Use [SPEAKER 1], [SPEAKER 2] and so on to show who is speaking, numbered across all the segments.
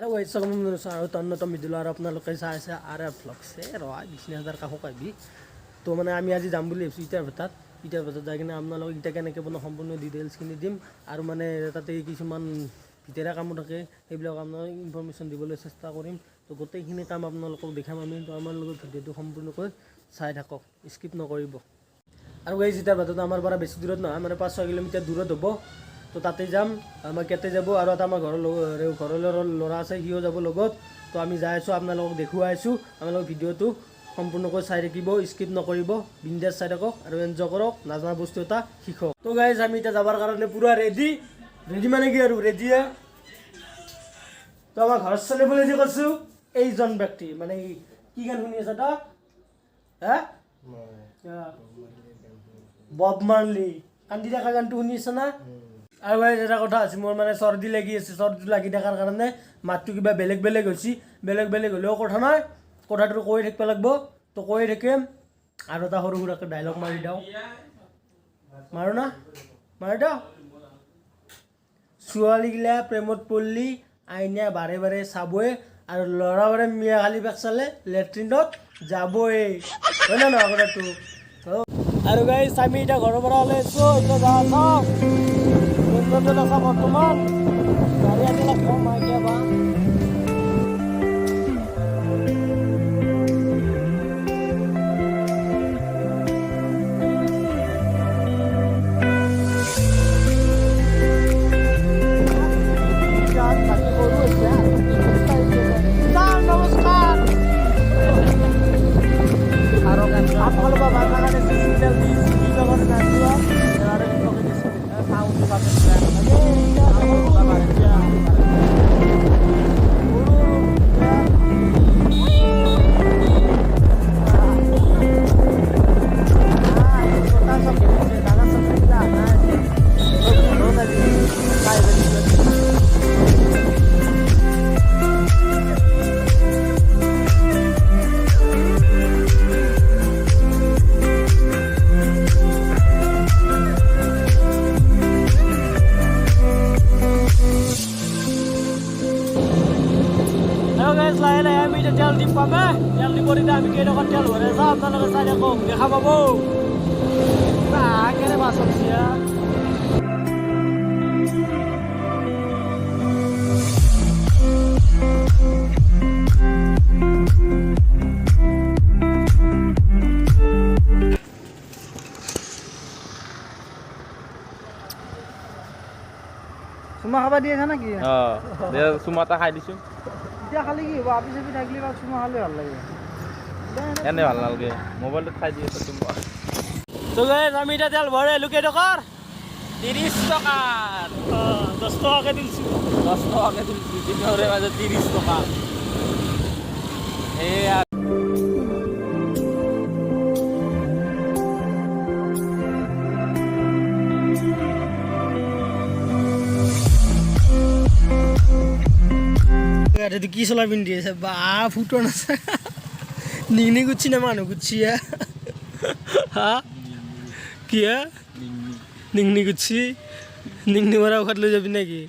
[SPEAKER 1] আৰু অন্যতম ভিডিঅ' আৰু আপোনালোকে চাই আছে আৰ এফ ভ্লগছে ৰ বিছনা হাজাৰ কাষক আহিবি। তো মানে আমি আজি যাম বুলি ভাবিছোঁ ইটাৰ ভেটাত। ইটাৰ ভেটাত যাই কিনে আপোনালোকক ইটা কেনেকৈ বনাওঁ সম্পূৰ্ণ ডিটেইলছখিনি দিম আৰু মানে তাতে কিছুমান ভিতৰা কামো থাকে, সেইবিলাক আপোনালোক ইনফৰমেশ্যন দিবলৈ চেষ্টা কৰিম। তো গোটেইখিনি কাম আপোনালোকক দেখাম আমি। তো আমাৰ লগত ভিডিঅ'টো সম্পূৰ্ণকৈ চাই থাকক, স্কিপ নকৰিব। আৰু এই ইটাৰ ভেটাটো আমাৰ পৰা বেছি দূৰত নহয়, মানে 5-6 কিলোমিটাৰ দূৰত হ'ব। তো তাতে যাম, আমাৰ কেতে যাব আৰু এটা আমাৰ ঘৰৰ ঘৰৰ ল'ৰা আছে, সিও যাব লগত। তো আমি যাই আছোঁ, আপোনালোকক দেখুৱাই আছোঁ। আপোনালোক ভিডিঅ'টো সম্পূৰ্ণকৈ চাই থাকিব, স্কিপ নকৰিব, বিন্দাছ চাই থাকক আৰু এনজয় কৰক, নাজানা বস্তু এটা শিকক। তো গাইজ, আমি এতিয়া যাবৰ কাৰণে পূৰা ৰেডি। ৰেডি মানে কি আৰু ৰেডিয়ে। তো আমাৰ ঘৰত চলিবলৈ যে কৈছোঁ, এইজন ব্যক্তি মানে কি গান শুনি আছা তই? হা, বব মাৰ্লি কান্দি থকা গানটো শুনি আছা না? আৰু ভাই, এটা কথা আছে, মোৰ মানে চৰ্দি লাগি আছে। চৰ্দি লাগি থকাৰ কাৰণে মাতটো কিবা বেলেগ বেলেগ হৈছে। বেলেগ বেলেগ হ'লেও কথা নাই, কথাটো কৈ থাকিব লাগিব। তো কৈ থাকিম। আৰু এটা সৰু সুৰাকৈ ডাইলগ মাৰি দিওঁ, মাৰো না? মাৰি দিওঁ। ছোৱালীগিলা প্ৰেমত পৰলি আইনা বাৰে বাৰে চাবই আৰু ল'ৰাবোৰে মিয়া খালি বেগ চালে লেট্ৰিনত যাবই, হয় নে নহয় কথাটো? আৰু গাইজ, আমি এতিয়া ঘৰৰ পৰা ওলাইছোঁ। এতিয়া যা আছ মেইন ৰোডত আছা বৰ্তমান। গাড়ী আনিলে কম হয় কিয় বা। বাকী সৰু হৈছে। ছাৰ নমস্কাৰ। আপোনালোকৰ ভাল কাৰণে চিগনেল দি দি লগত নাযোৱা আৰু লাহে লাহে আমি এতিয়া তেল ডিপ পামে। তেল ডিপত এতিয়া আমি কেইটকাত তেল ভৰাই চাওঁ, আপোনালোকে চাই থাকক, দেখা পাব। কেনে বাছ চলছে।
[SPEAKER 2] চুমা খাবা দি আছা নেকি?
[SPEAKER 3] অঁ, চুমা এটা খাই দিছোঁ।
[SPEAKER 2] এতিয়া খালি কি হ'ব? আপি চাপি থাকিলে বা চুমা খালে ভাল লাগে।
[SPEAKER 3] এনে ভাল নালাগে, মোবাইলটোত খাই দি আছোঁ চুমা।
[SPEAKER 1] তো গাইজ, আমি এতিয়া তেল ভৰাই আহিলোঁ। কেইটকাৰ?
[SPEAKER 3] 30 টকাৰ।
[SPEAKER 1] 10 টকাকৈ দিছোঁ।
[SPEAKER 3] 10 টকাকৈ তুলিছোঁ, তিনিওৰে মাজত 30 টকা। সেয়া।
[SPEAKER 1] এইটো কি চোলা পিন্ধি আছে বা? ফুটন আছে। নিগনি গুচি না মানুহ গুচি? হা, কি হে নিগনি গুচি? নিগনি মৰা ঔষধ লৈ যাবি নেকি?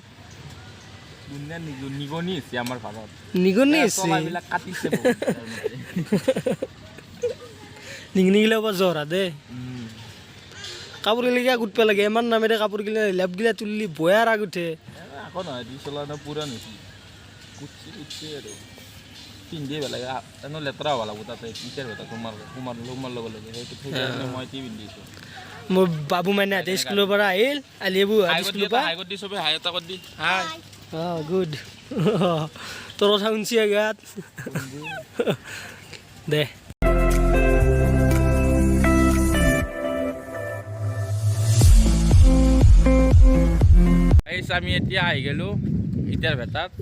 [SPEAKER 3] দুনিয়া নিগনি হৈছে আমাৰ ভাৰত।
[SPEAKER 1] নিগনি আছে।
[SPEAKER 3] চলাবিলাক কাটিছে বহুত তাৰ মতে।
[SPEAKER 1] নিগনি গিলা বৰ জ্বৰ দে। কাপোৰ গিলা গুটপা লাগে, ইমান নামেৰে কাপোৰ গিলা লেপ গিলা তুললি বয়া ৰাগ উঠে।
[SPEAKER 3] এ, আকৌ নহয়, দুই চলা ন পুৰাণ হৈছে, কুটছি কুটছি আৰু পিন্ধিয়ে বেলেগ এনেও লেতেৰা হ'ব লাগিব। তাতে ইটাৰ ভেটাত সোমাৰ সোমাৰ সোমাৰ লগে লগে সেইটো, সেইকাৰণে মই কি পিন্ধিছোঁ।
[SPEAKER 1] মোৰ বাবু মাইনাহঁতে স্কুলৰ পৰা আহিল, আলিয়াবু স্কুলৰ পৰা।
[SPEAKER 3] হাই কৰি দি, চবে হাই এটা কৰি দি, হাই।
[SPEAKER 1] অঁ, গুড। তোৰ কথা শুনছি গাত দে।
[SPEAKER 3] গাইছ, আমি এতিয়া আহি গ'লোঁ ইটাৰ ভেটাত।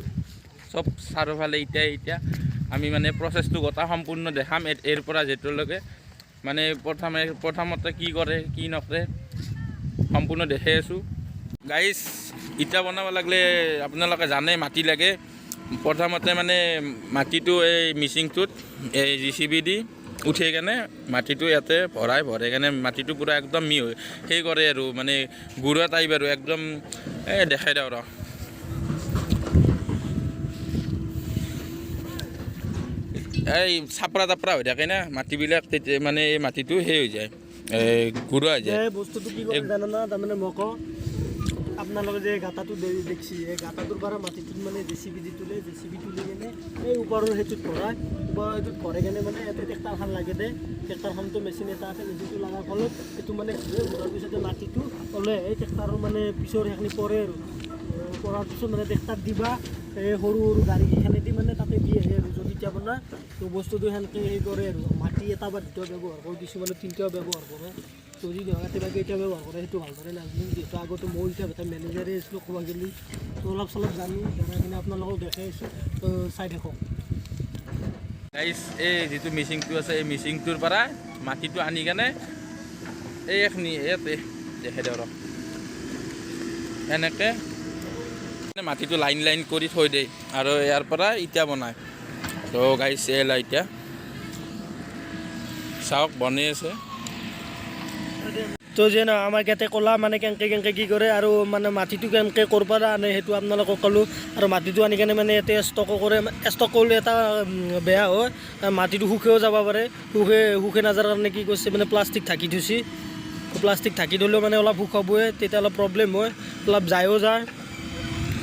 [SPEAKER 3] চব চাৰিওফালে ইটা ইটা। আমি মানে প্ৰচেছটো গোটা সম্পূৰ্ণ দেখাম, এৰ পৰা জেডলৈকে। মানে প্ৰথমতে কি কৰে কি নকৰে সম্পূৰ্ণ দেখাই আছোঁ। গাইছ, ইটা বনাব লাগিলে আপোনালোকে জানে মাটি লাগে। প্ৰথমতে মানে মাটিটো এই মিচিংটোত এই জেচিবি দি উঠাই কেনে মাটিটো ইয়াতে ভৰাই ভৰাই কেনে মাটিটো পূৰা একদম মিহি হৈ সেই কৰে আৰু মানে গুড়া টাইপ আৰু একদম। এই দেখাই দিওঁ ৰ। এই চাপৰা তাপৰা হৈ থাকে না মাটিবিলাক, তেতিয়া মানে এই মাটিটো সেই হৈ যায়, এই গুড়া হৈ যায়।
[SPEAKER 1] এই বস্তুটো কি কৰে জানা না? তাৰমানে মই কওঁ, আপোনালোকে যে গাঁতাটো দেখছি, এই গাঁতাটোৰ পৰা মাটিটোত মানে জেচিবি দি তোলে, জেচিবি তুলি কেনে এই ওপৰৰ সেইটোত ভৰাই, ওপৰৰ সেইটোত ভৰাই কেনে মানে ইয়াতে ট্ৰেক্টৰখন লাগে দে। ট্ৰেক্টৰখনটো মেচিন এটা আছে, মেচিনটো লগাৰ ফলত সেইটো মানে ঘূৰে, ঘূৰাৰ পিছতে মাটিটো ওলাই এই ট্ৰেক্টৰৰ মানে পিছৰ সেইখিনি পৰে আৰু পৰাৰ পিছত মানে ট্ৰেক্টৰ দিবা এই সৰু সৰু গাড়ীকেইখনেদি মানে তাতে দি আহে আৰু যদি এতিয়া বনায় তো বস্তুটো সেনেকৈ হেৰি কৰে আৰু মাটি এটা বা দুটা ব্যৱহাৰ কৰে, কিছুমানে তিনিটাও ব্যৱহাৰ কৰে। তো যি নহয় কেতিয়াবা কেইটা ব্যৱহাৰ কৰে সেইটো ভালদৰে নাজানো, যিহেতু আগতে ময়ো এতিয়া এটা মেনেজাৰে আছিলোঁ ক'ব গ'লে, তো অলপ চলপ জানো, জনাই কিনে আপোনালোকক দেখাই আছোঁ, তো চাই থাকক।
[SPEAKER 3] গাইছ, এই যিটো মিচিংটো আছে, এই মিচিংটোৰ পৰা মাটিটো আনি কেনে এইখিনি ইয়াতে দেখে দিয়ক, এনেকৈ মাটিটো লাইন লাইন কৰি থৈ দিয়ে আৰু ইয়াৰ পৰা ইটা বনায়। তো গাইছ, এই ইটা চাওক বনাই আছে।
[SPEAKER 1] তো যে না আমাৰ ইয়াতে ক'লা মানে কেনেকৈ কেনেকৈ কি কৰে আৰু মানে মাটিটো কেনেকৈ ক'ৰ পৰা আনে সেইটো আপোনালোকক ক'লোঁ। আৰু মাটিটো আনি কেনে মানে ইয়াতে ষ্টকো কৰে, ষ্টক কৰিলে এটা বেয়া হয়, মাটিটো শুকেও যাব পাৰে। শুকে নাযাৰ কাৰণে কি কৰিছে মানে প্লাষ্টিক ঢাকি থৈছে। প্লাষ্টিক ঢাকি থ'লেও মানে অলপ শুকাবই, তেতিয়া অলপ প্ৰব্লেম হয়, অলপ যায়ো যায়।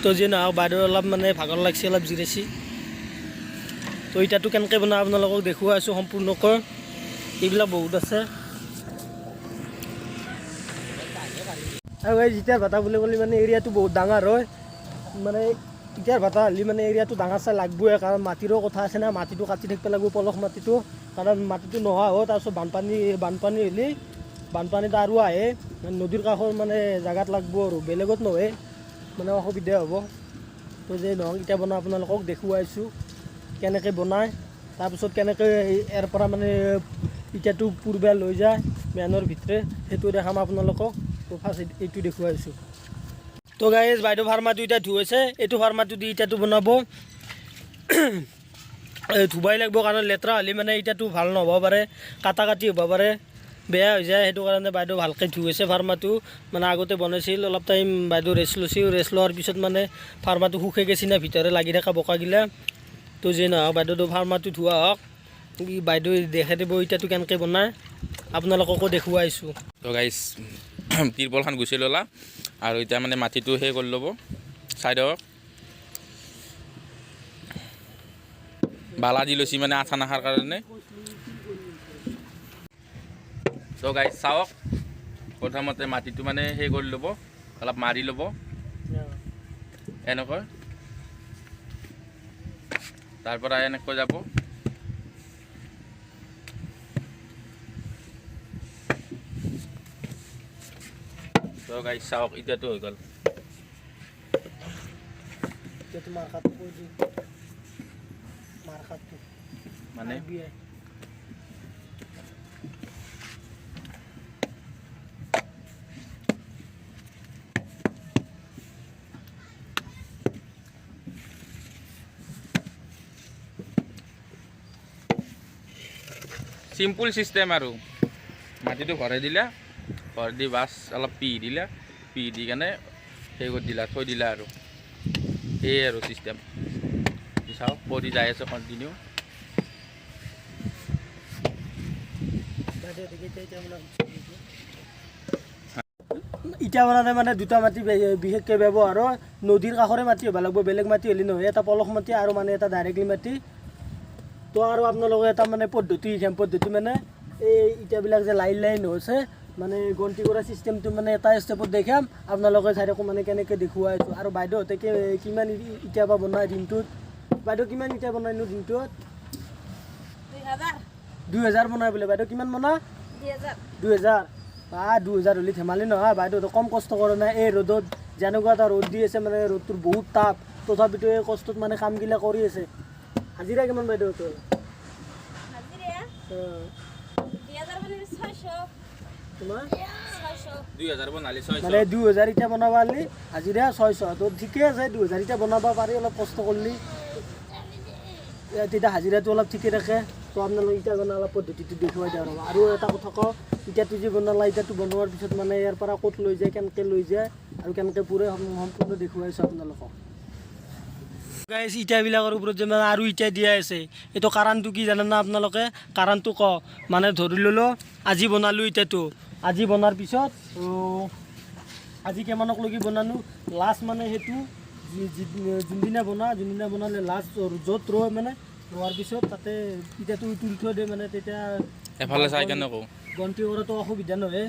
[SPEAKER 1] তো যি নহওক বাইদেউ অলপ মানে ভাগৰ লাগছে, অলপ জিৰাইছে। তো ইটাটো কেনেকৈ বনাই আপোনালোকক দেখুৱাই আছোঁ সম্পূৰ্ণকৈ। এইবিলাক বহুত আছে। আৰু এই ইটাৰ ভাটা বুলি ক'লে মানে এৰিয়াটো বহুত ডাঙৰ হয়, মানে ইটাৰ ভাটা হ'লে মানে এৰিয়াটো ডাঙৰ চাই লাগবই, কাৰণ মাটিৰো কথা আছে না, মাটিটো কাটি থাকিব লাগিব পলস মাটিটো, কাৰণ মাটিটো নোহোৱা হয় তাৰপিছত বানপানী হ'লে বানপানীত আৰু আহে, নদীৰ কাষৰ মানে জেগাত লাগব আৰু বেলেগত নহয়, মানে অসুবিধা হ'ব। তো যে নহওক ইটা বনাই আপোনালোকক দেখুৱাইছোঁ কেনেকৈ বনায়, তাৰপিছত কেনেকৈ ইয়াৰ পৰা মানে ইটাটো পূৰ্বে লৈ যায় মেনৰ ভিতৰে, সেইটো দেখাম আপোনালোকক। তো ফাৰ্ষ্ট এইটো দেখুৱাইছোঁ। তো গাইজ, বাইদেউ ফাৰ্মাটো এতিয়া ধুইছে, এইটো ফাৰ্মাটো দি ইটাটো বনাব। ধুবাই লাগিব, কাৰণ লেতেৰা হ'লে মানে ইটাটো ভাল নহ'ব পাৰে, কাটা কাটি হ'ব পাৰে, বেয়া হৈ যায়। সেইটো কাৰণে বাইদেউ ভালকৈ ধুইছে ফাৰ্মাটো, মানে আগতে বনাইছিল অলপ টাইম বাইদেউ ৰেষ্ট লৈছিল, ৰেষ্ট লোৱাৰ পিছত মানে ফাৰ্মাটো শুকাই গৈছে না, ভিতৰে লাগি থকা বোকাগিলা। তো যি নহওক বাইদেউটো ফাৰ্মাটো ধোৱা হওক, বাইদেউ দেখাই দিব ইটাটো কেনেকৈ বনায়, আপোনালোককো দেখুৱাইছোঁ।
[SPEAKER 3] তো গাইছ, তিৰপলখন গুচি ল'লা আৰু এতিয়া মানে মাটিটো সেই কৰি ল'ব, চাই দিয়ক বালা দি লৈছি মানে আঠা নাখাৰ কাৰণে। তো গাইছ চাওক, প্ৰথমতে মাটিটো মানে সেই কৰি ল'ব, অলপ মাৰি ল'ব এনেকৈ, তাৰ পৰা এনেকৈ যাব। তো গাইছ চাওক, এতিয়াতো হৈ গ'ল। মানে চিম্পুল চিষ্টেম আৰু মাটিটো ভৰাই দিলা, ভৰাই দি বাছ অলপ পিহি দিলা, পিহি দি কেনে সেই কৰি দিলা, থৈ দিলা আৰু সেয়ে আৰু চিষ্টেম। চাওক কৰি যাই আছে কণ্টিনিউ।
[SPEAKER 1] ইটা বনাওঁতে মানে দুটা মাটি বিশেষকৈ ব্যৱহাৰ হয়, নদীৰ কাষৰে মাটি হ'ব লাগিব, বেলেগ মাটি হ'লে নহয়, এটা পলস মাটি আৰু মানে এটা ডাইৰেক্টলি মাটি। তো আৰু আপোনালোকে এটা মানে পদ্ধতি শিকাম, পদ্ধতি মানে এই ইটাবিলাক যে লাইন লাইন হৈছে মানে গন্তি কৰা চিষ্টেমটো মানে এটা ষ্টেপত দেখাম, আপোনালোকে চাই থাকোঁ মানে কেনেকৈ দেখুৱাই আছোঁ। আৰু বাইদেউহঁতে কিমান ইটা বা বনায় দিনটোত, বাইদেউ কিমান ইটা বনায়নো দিনটোত? 2000 বনায় বোলে। বাইদেউ কিমান বনায়? 2000। বা 2000 হ'লে ধেমালি নহয়, বাইদেউহঁতে কম কষ্ট কৰে নাই। এই ৰ'দত যেনেকুৱা এটা ৰ'দ দি আছে, মানে ৰ'দটোৰ বহুত তাপ, তথাপিতো এই কষ্টত মানে কামগিলা কৰি আছে। হাজিৰা কিমান বাইদেউহঁতৰ? তোমাৰ মানে 2000 ইটা বনাব পাৰলি হাজিৰা 600, তো ঠিকে আছে। 2000 ইটা বনাব পাৰি অলপ কষ্ট কৰিলি, তেতিয়া হাজিৰাটো অলপ ঠিকে থাকে। তো আপোনালোক ইটা বনোৱা অলপ পদ্ধতিটো দেখুৱাই দিওঁ ৰ'ব। আৰু এটা কথা কওঁ, ইটাটো যে বনালা, ইটাটো বনোৱাৰ পিছত মানে ইয়াৰ পৰা ক'ত লৈ যায়, কেনেকৈ লৈ যায় আৰু কেনেকৈ পুৰে সম্পূৰ্ণ দেখুৱাইছোঁ আপোনালোকক। গাইছ, ইটাবিলাকৰ ওপৰত যে মানে আৰু ইটা দিয়া আছে, এইটো কাৰণটো কি জানে না আপোনালোকে? কাৰণটো কওঁ, মানে ধৰি ল'লোঁ আজি বনালোঁ ইটাটো, আজি বনাৰ পিছত আজি কিমানক লগি বনালোঁ, লাষ্ট মানে সেইটো যোনদিনা বনা, যোনদিনা বনালে লাষ্ট য'ত ৰয়, মানে ৰোৱাৰ পিছত তাতে ইটাটো তুলি থৈ দিয়ে, মানে তেতিয়া
[SPEAKER 3] এফালে চাই কেনে কওঁ।
[SPEAKER 1] গন্তি কৰাটো অসুবিধা নহয়।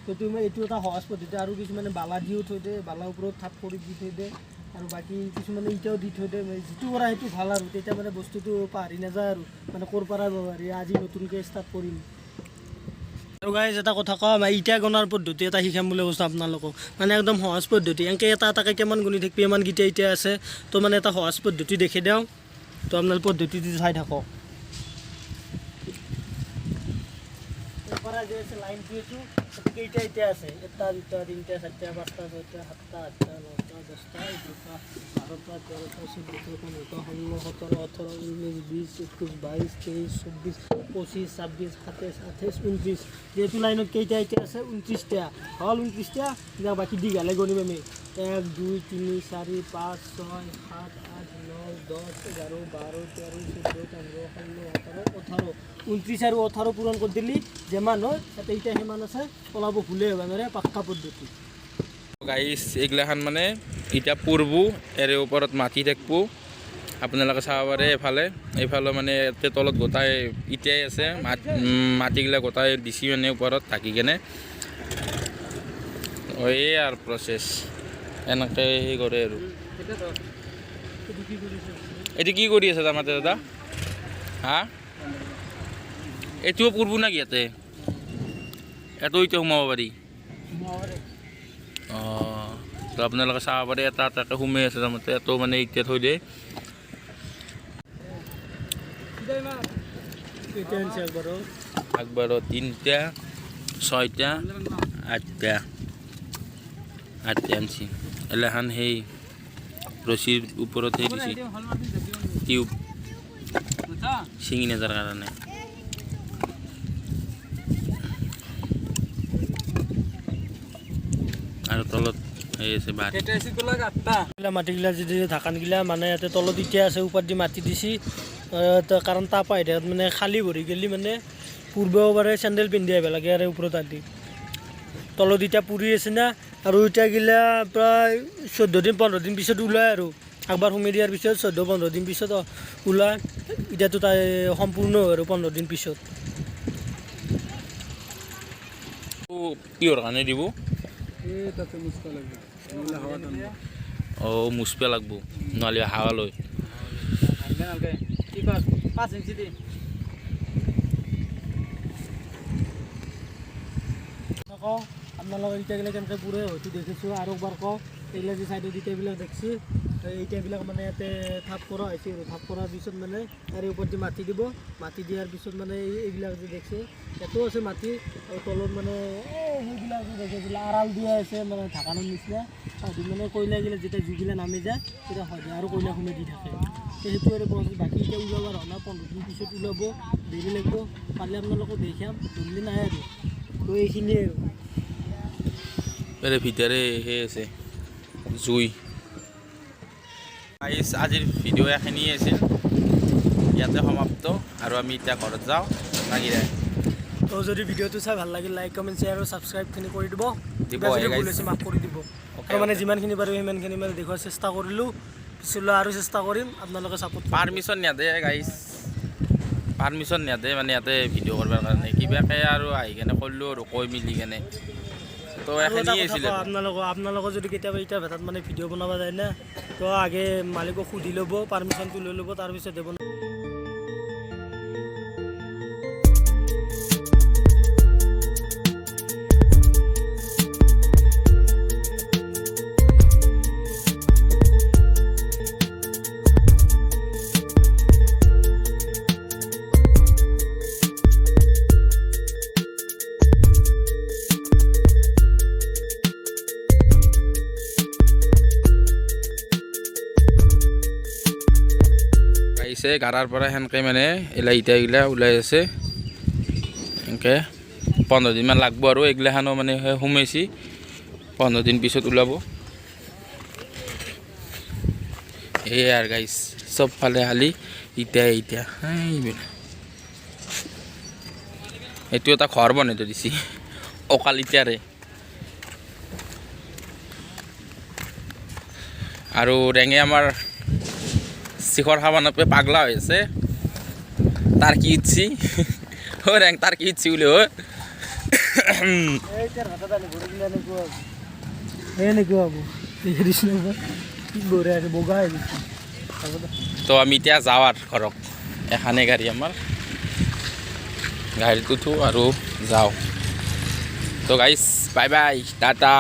[SPEAKER 1] সেইটো মানে এইটো এটা সহজ পদ্ধতি। আৰু কিছুমানে বালা দিও থৈ দিয়ে, বালাৰ ওপৰত থাপ কৰি দি থৈ দিয়ে, আৰু বাকী কিছুমানে ইটাও দি থৈ দিয়ে। মানে যিটো কৰা সেইটো ভাল আৰু তেতিয়া মানে বস্তুটো পাহৰি নাযায় আৰু মানে ক'ৰ পৰা হেৰি আজি নতুনকৈ ষ্টাৰ্ট কৰিম। আৰু গাইজ, এটা কথা কওঁ, মই ইটা গণাৰ পদ্ধতি এটা শিকাম বুলি কৈছোঁ আপোনালোকক, মানে একদম সহজ পদ্ধতি। এনেকৈ এটা এটাকৈ কিমান গণি থাকিবি, ইমানকেইটা ইটা আছে। তো মানে এটা সহজ পদ্ধতি দেখি দিওঁ, তো আপোনালোক পদ্ধতিটো চাই থাকক। পৰা যে আছে লাইনটো, এইটো তাতে কেইটা ইটা আছে? এটা, দুটা, তিনিটা, চাৰিটা, পাঁচটা, ছয়টা, সাতটা, আঠটা, নটা, 10টা, 11টা, 12টা, 13টা, 14টা, 15টা, 16, 17, 18, 19, 20, 21, 22, 23, 24, 25, 26, 27, 28, 29। যিহেতু লাইনত কেইটা ইটা আছে? 29টা হ'ল। 29টা এতিয়া বাকী দীঘালে গণিম আমি। 1, 2, 3, 4, 5, 6, 7, 8, 9, 10, 11, 12, 13, 14, 15, 16, 17, 18, 29 আৰু 18 পূৰণ কৰি দিলি যিমান হয়, তাতে এতিয়া সিমান আছে, ওলাব ভুলেই হ'ব নোৱাৰে, পাক্কা পদ্ধতি।
[SPEAKER 3] গাইছ, এইগিলাখান মানে এতিয়া পুৰবো, এৰে ওপৰত মাটি থাকিব, আপোনালোকে চাব পাৰে। এইফালে এইফালে মানে ইয়াতে তলত গোটাই ইটাই আছে, মাটিগিলা গোটাই দিছি মানে ওপৰত ঢাকি কেনে। এই আৰু প্ৰচেছ এনেকৈ সেই কৰে আৰু।
[SPEAKER 1] এইটো কি কৰিছে?
[SPEAKER 3] এইটো কি কৰি আছে তাৰমানে দাদা? হা, এইটোও পুৰব নেকি ইয়াতে? ইয়াতো এতিয়া সোমাব পাৰি। অঁ, তো আপোনালোকে চাব পাৰে, এটা এটাকৈ সোমাই আছে তাৰমানে। ইয়াতো মানে এতিয়া থৈ দিয়ে।
[SPEAKER 1] এতিয়া আনিছে একবাৰো।
[SPEAKER 3] আগবাৰত তিনিটা, ছয়টা, আঠটা, আঠটা আনছি। এলাখান সেই ৰছীৰ ওপৰত সেই দিছি টিউব, ছিঙি নাযাৰ কাৰণে। আৰু তলত সেই আছে বাৰী।
[SPEAKER 1] এইগিলা মাটিগিলা যদি ঢাকানগিলা মানে ইয়াতে তলত ইটা আছে, ওপৰত দি মাটি দিছি, কাৰণ তাপ আহি থাকে, মানে খালী ভৰি গেলি মানে পুৰবও পাৰে, চেণ্ডেল পিন্ধি আহিব লাগে। ইয়াৰে ওপৰত আদি তলত ইটা পুৰি আছে না, আৰু ইটাগিলা প্ৰায় 14 দিন 15 দিন পিছত ওলায়, আৰু একবাৰ সুমি দিয়াৰ পিছত 14-15 দিন পিছত ওলায়। ইটাটো তাই সম্পূৰ্ণ হয় আৰু 15 দিন পিছত।
[SPEAKER 3] কিহৰ কাৰণে দিব?
[SPEAKER 2] এই তাতে মুচকা লাগিব, নহ'লে হাৱা টানব।
[SPEAKER 3] অঁ, মুচপে লাগব, নহ'লে হাৱা লয়।
[SPEAKER 2] কি কয়, 5 ইঞ্চি দি।
[SPEAKER 1] কওঁ আপোনালোকে ইটাগিলা কেনেকৈ পুৰে হয়তো দেখিছোঁ, আৰু একবাৰ কওঁ। এইগিলা যে চাইডত ইটাবিলাক দেখছি, এই ইটাবিলাক মানে ইয়াতে থাপ কৰা হৈছে, আৰু থাপ কৰাৰ পিছত মানে তাৰে ওপৰত দি মাটি দিব। মাটি দিয়াৰ পিছত মানে এইবিলাক যে দেখছে, ইয়াতো আছে মাটি, আৰু তলত মানে এই সেইবিলাক যে দেখে আৰাল দিয়া আছে, মানে ঢাকানৰ নিচিনা। তাহাঁতি মানে কয়লাগিলা যেতিয়া জুইগিলা নামি যায়, তেতিয়া সদায় আৰু কয়লা সোমাই দি থাকে। সেইটো আৰু process। বাকী এতিয়া ওলাব হোৱা নাই, 15 দিন পিছত ওলাব, দেৰি লাগিব। পাৰিলে আপোনালোকক দেখাম, জল্দি নাই আৰু। তো এইখিনিয়ে আৰু।
[SPEAKER 3] এৰে ভিতৰে সেই আছে জুই। গাইছ, আজিৰ ভিডিঅ' এইখিনিয়ে আছিল, ইয়াতে সমাপ্ত আৰু আমি এতিয়া ঘৰত যাওঁ নাকি ৰে?
[SPEAKER 1] তো যদি ভিডিঅ'টো চাই ভাল লাগিল, লাইক, কমেণ্ট, শ্বেয়াৰ আৰু ছাবস্ক্ৰাইবখিনি কৰি দিব।
[SPEAKER 3] দিব।
[SPEAKER 1] কিবা যদি
[SPEAKER 3] guys।
[SPEAKER 1] ভুল হৈছে মাফ কৰি দিব। আৰু মানে যিমানখিনি পাৰোঁ সিমানখিনি মানে দেখুৱাৰ চেষ্টা কৰিলোঁ, পিছলৈ আৰু চেষ্টা কৰিম, আপোনালোকে ছাপোৰ্ট।
[SPEAKER 3] পাৰ্মিশ্যন নিয়াদে গাইছ, পাৰ্মিশ্যন নিয়াদে, মানে ইয়াতে ভিডিঅ' কৰিবৰ কাৰণে কিবাকে আৰু আহি কেনে কৰিলোঁ আৰু কৈ মিলি কেনে। তো
[SPEAKER 1] আৰু এটা
[SPEAKER 3] এইখিনিয়ে
[SPEAKER 1] কথা
[SPEAKER 3] আছিলে।
[SPEAKER 1] কওঁ আপোনালোকৰ যদি কেতিয়াবা ইটা ভেটাত মানে ভিডিঅ' বনাব যায় না, তো আগে মালিকক সুধি ল'ব, পাৰ্মিশ্যনটো লৈ ল'ব, তাৰপিছত দিব।
[SPEAKER 3] আহিছে গাৰাৰ পৰা সেনকে মানে এইগিলা ইটা গিলা ওলাই আছে। সেনকে 15 দিনমান লাগব, আৰু এইগিলাখানো মানে সেই সোমাইছি, 15 দিন পিছত ওলাব। এয়াই আৰু গাইছ, চবফালে খালি ইটাই ইটা। এইবিলাক এইটো এটা ঘৰ বনাই থৈ দিছি অকাল ইটাৰে। আৰু ৰেঙে আমাৰ শিখৰ খাব নাপায় পাগলা হৈ আছে। তাৰ কি ইচ্ছি অ ৰেং, তাৰ কি ইচ্ছি বুলি অ?
[SPEAKER 2] ইটাৰ ভাতত আনি ভৰি দিলে এনেকুৱা হ'ব।
[SPEAKER 1] এনেকুৱা হ'ব। দেখি দিছোঁ নহয়, কি বঢ়িয়া আছে, বগা হৈ গৈছে। হ'ব দে।
[SPEAKER 3] তো আমি এতিয়া যাওঁ আৰু ঘৰক। এখানে গাড়ী আমাৰ, গাড়ীত উঠো আৰু যাওঁ। তো গাইছ, বাই বাই, টাটা।